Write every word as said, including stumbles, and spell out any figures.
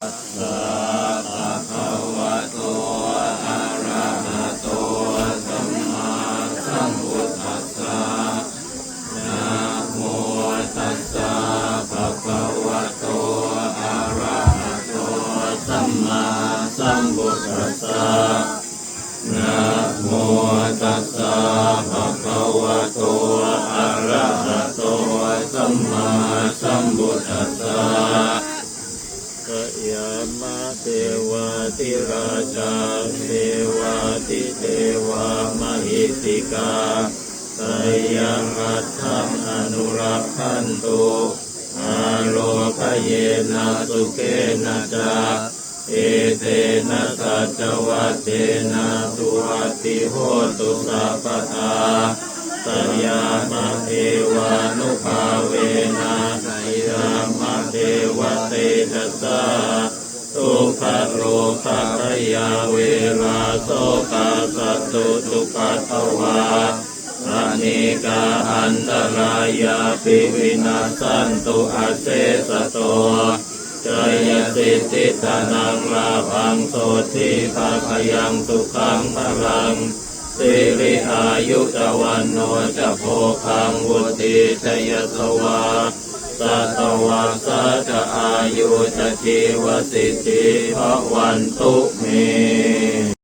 Tassa bhagavato arahato sammāsambuddhassa. Namo tassa bhagavato arahato sammāsambuddhassa. Namo tassa bhagavato arahato sammāsambuddhassa. Sayāma devā tirā ca devā adhidevā mahiddhikā, sayaratthaṃ anurakkhantu, ārogyena sukhena ca, etena saccavajjena suvatthi hotu sabbadā. Sayāma devānubhāvena, sayāma devatejasā, dukkharogabhayā verā sokā sattu cupaddavā, anekā antarāyāpi vinassantu asesato. Jayasiddhi dhanaṃ lābhaṃ, sotthi bhāgyaṃ sukhaṃ balaṃ, siri āyu ca vaṇṇo ca bhogaṃ vuḍḍhī ca yasavā, satavassā ca āyū ca jīvasiddhī bhavantu me.